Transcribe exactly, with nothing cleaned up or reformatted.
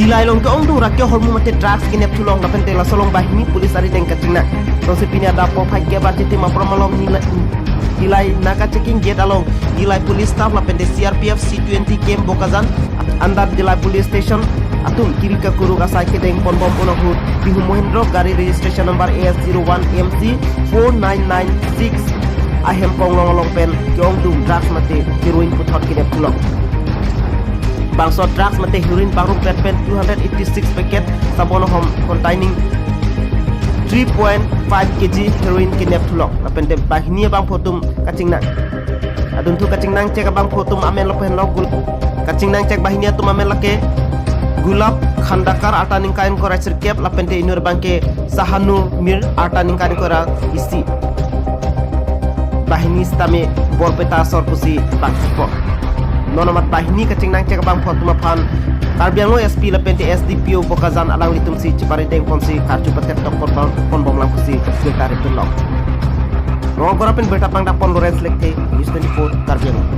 Dillai along ke-ongdung ra ke-hormu mate drugs kenep thulong lapen te laso along banghini police arideng kachingnang. Jongsi pini adap pho phai kep arni tim apor malom nila Dillai Naka checking gate along Dillai police staff lapen te C R P F C twenty camp Bokajan under Dillai police station atum kiri kakuruk asai kedeng ponbom unang ahut Bihu Mohindra gari registration number A S zero one M C four nine nine six ahem konglong along pen ke-ongdung drugs mate heroin puthot kenep thulong. Bangso drugs mate heroin bangrum pet pen two hundred eighty six packet sabon hom containing three point five K G heroin kenep thulong. Lapen te banghini abangphu atum kachingnang. Adunthu kachingnang chek abangphu atum amen lapen lo gul. Kachingnang chek banghini atum amen lake Gulab Khandakar arta ningkan kora sirkep lapen te inut abang ke Sahanur Mir arta ningkan kora isi. Banghini sitame Borpeta asor pusi bangkipo. Non amat banghini kachingnang chek abangphu atum aphan Karbi Anglong S P lapen te S D P O Bokajan alanglitum si chepari dengpon si karju patet tok ponbom ponbom lang pusi birta ripin long. Rongkora pen birta pangdakpon Lawrence Lekthe, News twenty-four, Karbi Anglong.